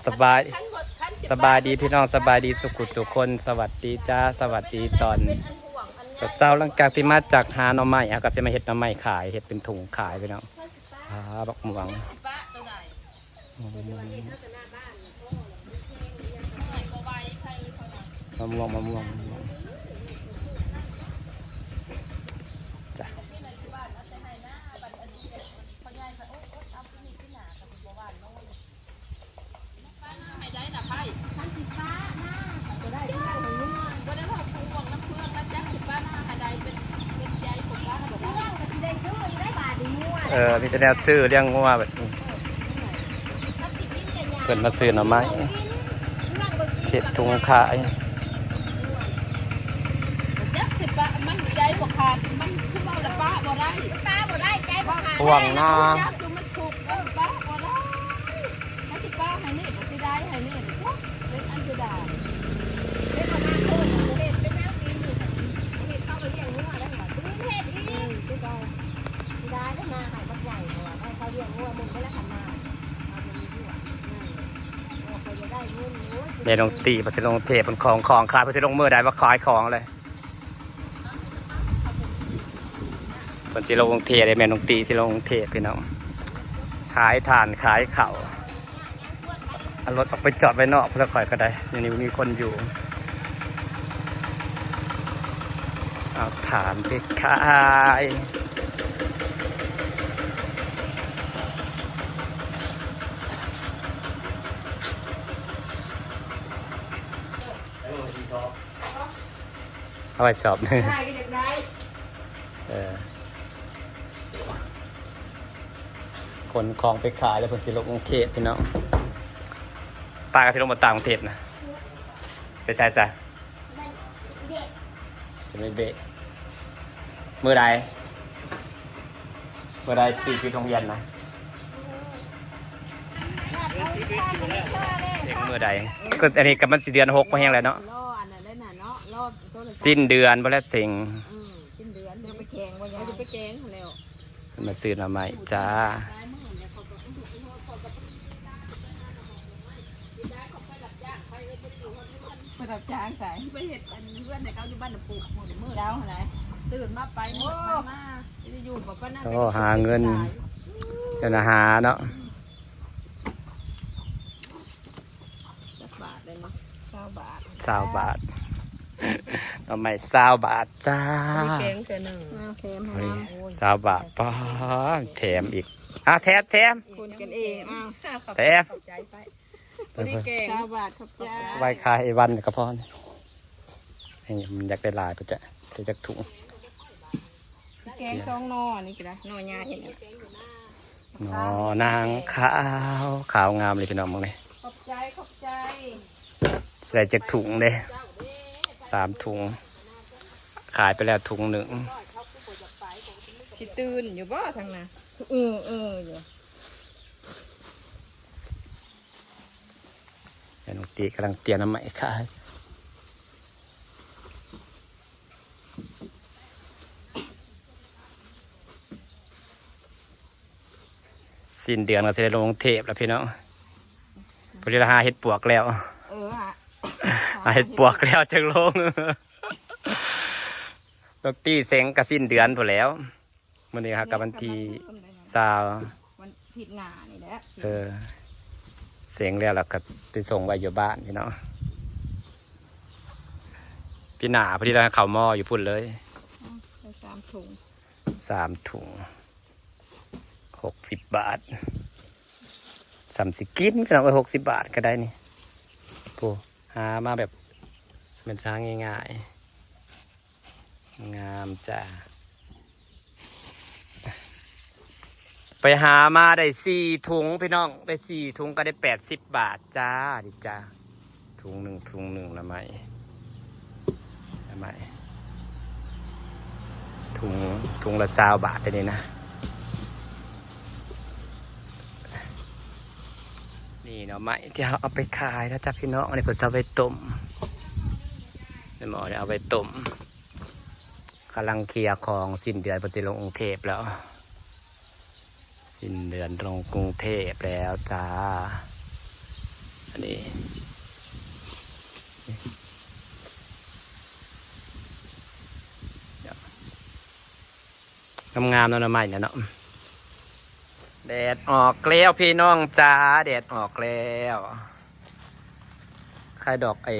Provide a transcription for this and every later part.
ສະບາຍ ສະບາຍດີພີ່ນ້ອງ ສະບາຍດີສຸຂຸສຸຄົນ ສະຫວັດດີຈ້າ ສະຫວັດດີຕອນເຊົ້າໆ ຫຼັງຈາກທີ່ມາຈາກຫາໜໍ່ໄມ້ ເຮົາກໍຊິມາເຮັດໜໍ່ໄມ້ຂາຍ ເຮັດເປັນຖົງຂາຍພີ່ນ້ອງ. ອ່າ ບັກມ່ວງ ມະມ່ວງ ມະມ່ວງ ມະມ່ວງ ຈ້າ. ເອີ ມີແຕ່ແນວຊື້ລ້ຽງງົວບັດນີ້ ເພິ່ນມາຊື້ໜໍ່ໄມ້ ເຮັດຖົງຂາຍ. ຈັກຊິປະ ມັນໃຈບໍ່ຂາດ ມັນຄືເວົ້າລະປະບໍ່ໄດ້ ປະບໍ່ໄດ້ ໃຈບໍ່ຂາດ ຫ່ວງນາ ຈັກຢູ່ມັນທຸກ ເອີ ປະບໍ່ໄດ້ ມັນຊິປະໃຫ້ນີ້ ມັນຊິໄດ້ໃຫ້ນີ້ ເປັນອັນເສຍດາຍ ເຮັດອອກມາໂຄດ ເຮັດເປັນແນວກິນຢູ່ ເຮັດເຂົ້າໄປລ້ຽງງົວໄດ້ຫວາ ເຮັດອີກ ເອີ ຄືເກົ່າ ຊິໄດ້ໄດ້ມາໃຫ້ບັກໃຫຍ່ ເພາະວ່າໃຫ້ເຂົາລ້ຽງງົວ ມັນໄດ້ລະຄັນມາ ເຮົາບໍ່ມີຫົວ ນັ້ນແຫຼະ ເຮົາກໍຈະໄດ້ເງິນ ໂອ້ຍ ແມ່ນ້ອງຕີເພິ່ນຊິລົງເທບ ເພິ່ນຂອງ ຂອງຂາຍ ເພິ່ນຊິລົງມື້ໃດວ່າຂາຍຂອງແຫຼະ. ເພິ່ນຊິລົງເທບເດ້ ແມ່ນ້ອງຕີຊິລົງເທບພີ່ນ້ອງ ຂາຍຖ່ານຂາຍເຂົ້າ ເອົາລົດອອກໄປຈອດໄວ້ນອກພຸ້ນລະ ຂ້ອຍກໍໄດ້ ຢູ່ນີ້ບໍ່ມີຄົນຢູ່ ເອົາຖ່ານໄປຂາຍ. ເອົາໄວ້ຊອບໜຶ່ງ ເອີ ຂົນຂອງໄປຂາຍແລ້ວ ເພິ່ນຊິລົງເທບພີ່ນ້ອງ. ປ້າກໍຊິລົງມາຕ່າງປະເທດນະ ໄປໃສຊະ? ຈະໄປເບະ ມື້ໃດ? ມື້ໃດປີປິດໂຮງຮຽນນະ? ເປັນມື້ໃດ? ກໍອັນນີ້ກໍມັນຊິເດືອນຫົກພໍແຮງແລ້ວເນາະ ສິ້ນເດືອນພຸ້ນແຫຼະ ເສັງ ເອີ ສິ້ນເດືອນ ຈະໄປແຂ່ງບໍ່ຍາຍ ຈະໄປແຂ່ງຫັ້ນແລ້ວ ມາຊື້ໜໍ່ໄມ້ຈ້າ. ໄປຮັບຈ້າງໃສ? ໄປເຮັດອັນເຮືອນໃຫ້ເຂົາຢູ່ບ້ານນ້ຳປຸ ມື້ເຊົ້າຫັ້ນໃດ ຕື່ນມາໄປ ມື້ມາ ຊິຢູ່ບໍ່ປານນັ້ນ ໂອ້ ຫາເງິນ ເຈົ້ານະຫາເນາະ. ຈັກບາດເດ້ນີ້? ຊາວບາດ ຊາວບາດ ໜໍ່ໄມ້ຊາວບາດຈ້າ ມີແກງເທື່ອໜຶ່ງ ເອົາແຖມໃຫ້ນຳ ຊາວບາດ ປ້າ ແຖມອີກ ອ່າ ແຖມ ແຖມ ຄົນກັນເອງ ເອົາ ແຖມ ຂອບໃຈໄປ ພໍດີແກງ ຊາວບາດ ຂອບໃຈ ໄວ້ຂາຍໃຫ້ວັນກໍພໍ ນີ້ມັນຢາກໄດ້ຫຼາຍປະຈະ ໄດ້ຈັກຖົງ ແກງສອງໜໍ່ນີ້ກໍໄດ້ ໜໍ່ໃຫຍ່ນີ້ ໜໍ່ນາງຂາວ ຂາວງາມເລີຍພີ່ນ້ອງ ເບິ່ງນີ້ ຂອບໃຈ ຂອບໃຈ ໃສ່ຈັກຖົງເດ້ ສາມຖົງ ຂາຍໄປແລ້ວຖົງໜຶ່ງ ຊິຕື່ນຢູ່ບໍ່ທາງນັ້ນ? ເອີ ເອີ ຢູ່. ແມ່ນ້ອງຕີກຳລັງຕຽມໜໍ່ໄມ້ຂາຍ ສິ້ນເດືອນກໍຊິໄດ້ລົງເທບແລ້ວພີ່ນ້ອງ ພໍດີລະຫາເຫັດປວກແລ້ວ ເອີ ຫາ ຫາເຫັດປວກແລ້ວຈຶ່ງລົງ ນ້ອງຕີເສັງກໍສິ້ນເດືອນພຸ້ນແລ້ວ. ມື້ນີ້ເຮົາກໍວັນທີຊາວ ວັນທິດໜ້ານີ້ແຫຼະ ເອີ ເສັງແລ້ວ ແລ້ວກໍໄປສົ່ງໄວ້ຢູ່ບ້ານພີ່ນ້ອງ ປີໜ້າພໍດີລະເຂົ້າມໍຢູ່ພຸ້ນເລີຍ ເອົາໄປສາມຖົງ ສາມຖົງ ຫົກສິບບາດ ສ່ຳຊິກິນພີ່ນ້ອງເອີຍ ຫົກສິບບາດກໍໄດ້ນີ້ ໂອ້ ຫາມາແບບແມ່ນຊາງ່າຍໆ. ງາມຈ້າ ໄປຫາມາໄດ້ສີ່ຖົງພີ່ນ້ອງ ໄດ້ສີ່ຖົງກໍໄດ້ແປດສິບບາດຈ້າ ດີຈ້າ ຖົງໜຶ່ງ ຖົງໜຶ່ງ ໜໍ່ໄມ້ ໜໍ່ໄມ້ ຖົງ ຖົງລະຊາວບາດໄດ໋ນີ້ນະ ນີ້ໜໍ່ໄມ້ທີ່ເຮົາເອົາໄປຂາຍນະຈ້າພີ່ນ້ອງ ອັນນີ້ເພິ່ນຊິເອົາໄປຕົ້ມ ແມ່ນບໍ່ ເອົາໄປຕົ້ມ ກຳລັງເຄຍຂອງ ສິ້ນເດືອນເພິ່ນຊິລົງກຸງເທບແລ້ວ ສິ້ນເດືອນລົງກຸງເທບແລ້ວຈ້າ ອັນນີ້ ງາມໆ ເນາະ ໜໍ່ໄມ້ນະເນາະ. ແດດອອກແລ້ວພີ່ນ້ອງຈ໋າ ແດດອອກແລ້ວ. ຄາຍດອກໄອ້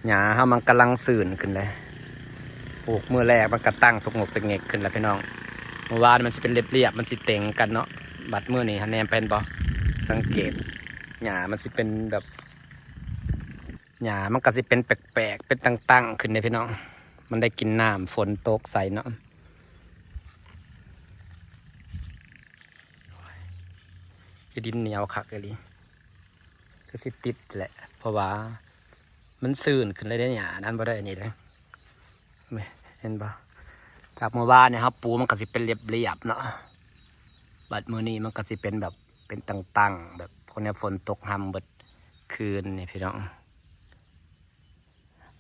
ຫຍ້າເຮົາມັນກຳລັງຊື່ນຂຶ້ນເລີຍ. ປູກມື້ແລກມັນກະຕັ້ງສະຫງົກສະເຫງກຂຶ້ນແລ້ວພີ່ນ້ອງ. ມື້ວານມັນຊິເປັນລຽບໆ ມັນຊິເຕັງກັນເນາະ. ບັດມື້ນີ້ຫັ້ນແນມໄປເຫັນບໍ່? ສັງເກດ ຫຍ້າມັນຊິເປັນແບບ ຫຍ້າມັນກະຊິເປັນແປກໆ ເປັນຕັ້ງໆ ຂຶ້ນເດ້ພີ່ນ້ອງ. ມັນໄດ້ກິນນ້ຳຝົນຕົກໃສ່ເນາະ. ໂອ້ຍ ຂີ້ດິນໜຽວຄັກອີ່ຫຼີ. ຄືຊິຕິດແຫຼະ ເພາະວ່າມັນຊື່ນຂຶ້ນເລີຍເດ້ ຫຍ້ານັ້ນບໍ່ໄດ້ອັນນີ້ເດ້. ເຫັນບໍ່? ຈາກມື້ວານນີ້ເຮົາປູມັນກະຊິເປັນລຽບໆ ເນາະ. ບັດມື້ນີ້ມັນກະຊິເປັນແບບ ເປັນຕັ້ງໆ ແບບພວກແນວຝົນຕົກຮ່ຳເບິດຄືນນີ້ພີ່ນ້ອງ.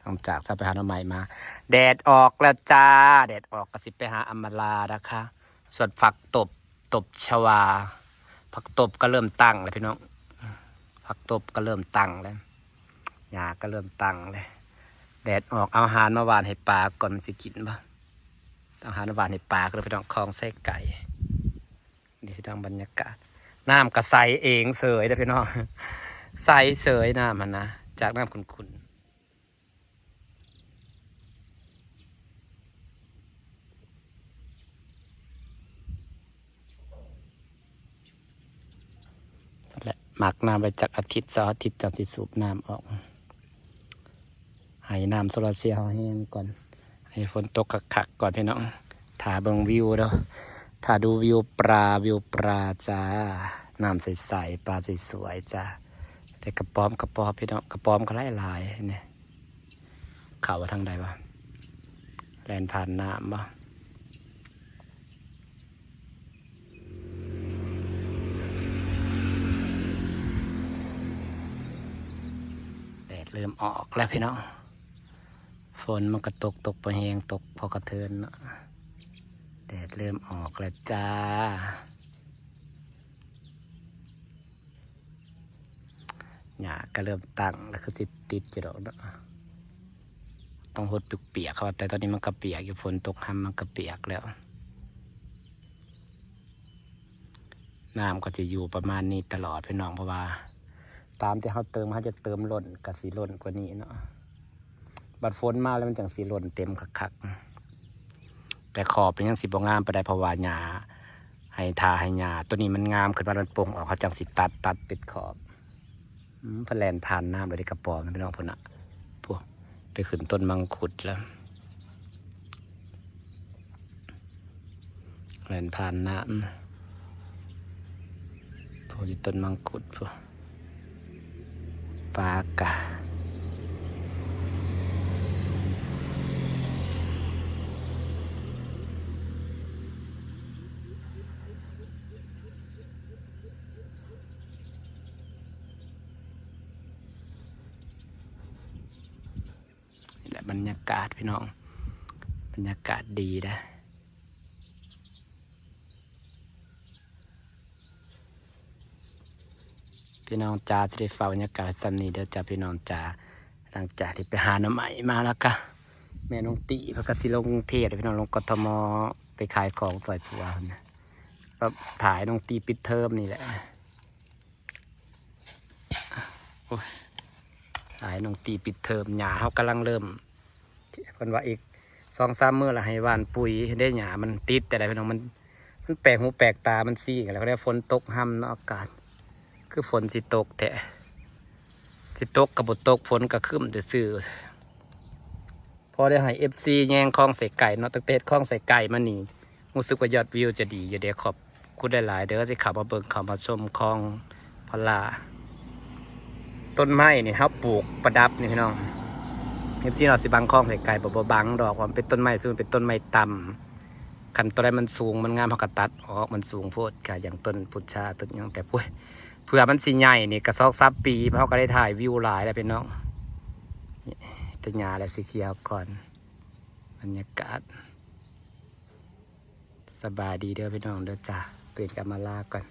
ຫຼັງຈາກເຮົາໄປຫາໜໍ່ໄມ້ມາ ແດດອອກແລ້ວຈ້າ ແດດອອກກະຊິໄປຫາອຳມາລານະຄະ. ສ່ວນຜັກຕົບ ຕົບຊະວາ ຜັກຕົບກະເລີ່ມຕັ້ງແລ້ວພີ່ນ້ອງ. ຜັກຕົບກະເລີ່ມຕັ້ງແລ້ວ ຫຍ້າກະເລີ່ມຕັ້ງແລ້ວ. ແດດອກ ເອົາອາຫານມາຫວ່ານໃຫ້ປາກ່ອນ ມັນຊິກິນບໍ່? ເອົາອາຫານມາຫວ່ານໃຫ້ປາກ່ອນພີ່ນ້ອງ ຄອງໄຊໄກ່. ນີ້ພີ່ນ້ອງ ບັນຍາກາດ ນ້ຳກະໃສເອງເສີຍເດີພີ່ນ້ອງ ໃສເສີຍນ້ຳຫັ້ນນະ ຈາກນ້ຳຂຸ່ນໆ ແລະ ໝັກນ້ຳໄວ້ຈັກອາທິດສອງອາທິດ ຈັ່ງຊິສູບນ້ຳອອກ. ໃຫ້ນ້ຳໂຊລາເຊວເຮົາແຫ້ງກ່ອນ ໃຫ້ຝົນຕົກຄັກໆ ກ່ອນພີ່ນ້ອງ. ຖ້າເບິ່ງວິວເດີ ຖ້າດູວິວປາ ວິວປາຈ້າ ນ້ຳໃສໆ ປາສວຍໆ ຈ້າ. ແຕ່ກະປອມ ກະປອມພີ່ນ້ອງ ກະປອມກະຫຼາຍໆ ນີ້ ເຂົ້າທາງໃດວະ? ແລ່ນຜ່ານນ້ຳບໍ່? ແດດເລີ່ມອອກແລ້ວພີ່ນ້ອງ ຝົນມັນກະຕົກ ຕົກພໍແຮງ ຕົກພໍກະເທີນເນາະ. ແດດເລີ່ມອອກແລ້ວຈ້າ ຫຍ້າກະເລີ່ມຕັ້ງແລ້ວ ຄືຊິຕິດຢູ່ດອກເນາະ. ຕ້ອງຫົດປຽກໆ ເພາະວ່າແຕ່ຕອນນີ້ມັນກະປຽກຢູ່ ຝົນຕົກຮ່ຳມັນກະປຽກແລ້ວ. ນ້ຳກະຊິຢູ່ປະມານນີ້ຕະຫຼອດພີ່ນ້ອງ ເພາະວ່າຕາມທີ່ເຮົາເຕີມ ເຮົາຢາກເຕີມລົ້ນກະຊິລົ້ນກວ່ານີ້ເນາະ. ບັດຝົນມາແລ້ວມັນຈັ່ງຊິລົ້ນເຕັມຄັກໆ. ແຕ່ຂອບມັນຍັງຊິບໍ່ງາມປານໃດ ເພາະວ່າຫຍ້າ ໃຫ້ຖ້າໃຫ້ຫຍ້າໂຕນີ້ມັນງາມຂຶ້ນມາ ມັນປົ່ງອອກ ເຮົາຈັ່ງຊິຕັດ ຕັດເປັດຂອບ. ອືມ ເພິ່ນແລ່ນຜ່ານນ້ຳແລ້ວເດ້ ກະປອມພີ່ນ້ອງ ພຸ້ນນະ ພຸ້ນ ໄປຂຶ້ນຕົ້ນມັງຄຸດແລ້ວ ແລ່ນຜ່ານນ້ຳ ພຸ້ນ ຢູ່ຕົ້ນມັງຄຸດພຸ້ນ ປາກະ ນີ້ແຫຼະບັນຍາກາດພີ່ນ້ອງ ບັນຍາກາດດີເດ້. ພີ່ນ້ອງຈ໋າ ຊິໄດ້ຝາກບັນຍາກາດສ່ຳນີ້ເດີຈ້າ ພີ່ນ້ອງຈ໋າ. ຫຼັງຈາກທີ່ໄປຫາໜໍ່ໄມ້ມາແລ້ວກະ ແມ່ນ້ອງຕີເພິ່ນກະຊິລົງກຸງເທບ ພີ່ນ້ອງ ລົງ ກທມ ໄປຂາຍຂອງຊ່ອຍຜົວເພິ່ນນະ ກະຖ້າໃຫ້ນ້ອງຕີປິດເທີມນີ້ແຫຼະ. ໂອ້ຍ ຖ້າໃຫ້ນ້ອງຕີປິດເທີມ ຫຍ້າເຮົາກຳລັງເລີ່ມ ເພິ່ນວ່າອີກສອງສາມມື້ລະໃຫ້ຫວ່ານປຸ໋ຍເດ້. ຫຍ້າມັນຕິດແຕ່ໃດພີ່ນ້ອງ ມັນ ມັນແປກຫູແປກຕາ ມັນຊີ້ກັນແລ້ວ. ເຂົາເອີ້ນຝົນຕົກຮ່ຳເນາະ ອາກາດຄືຝົນຊິຕົກແທ້ ຊິຕົກກະບໍ່ຕົກ ຝົນກະຄຶ້ມຊື່ໆ. ພໍໄດ້ໃຫ້ເອັຟຊີແຍງຄອງໄຊໄກ່ເນາະ ຕັ້ງແຕ່ເຮັດຄອງໄຊໄກ່ມານີ້ ຮູ້ສຶກວ່າຍອດວິວຈະດີຢູ່ເດ້. ຂອບຄຸນຫຼາຍໆເດີ ທີ່ເຂົ້າມາເບິ່ງ ເຂົ້າມາຊົມຄອງພະລາ. ຕົ້ນໄມ້ນີ້ເຮົາປູກປະດັບນີ້ພີ່ນ້ອງ ເອັຟຊີເນາະ ຊິບັງຄອງໄຊໄກ່ບໍ່? ບໍ່ບັງດອກ ເພາະມັນເປັນຕົ້ນໄມ້ ຊຸມເປັນຕົ້ນໄມ້ຕ່ຳ. ຄັນໂຕໃດມັນສູງມັນງາມ ເຮົາກະຕັດອອກ ມັນສູງໂພດ. ກະຢ່າງຕົ້ນພຸດຊາ ຕົ້ນຫຍັງ ແຕ່ ໂອ້ຍ ເພື່ອມັນຊິໃຫຍ່ນີ້ກະສອງສາມປີ ເຮົາກະໄດ້ຖ່າຍວິວຫຼາຍແລ້ວພີ່ນ້ອງ. ນີ້ ແຕ່ຫຍ້າແລ້ວຊິຂຽວກ່ອນ ບັນຍາກາດ. ສະບາຍດີເດີພີ່ນ້ອງເດີຈ້າ ເປັນກະມາລາກ່ອນ.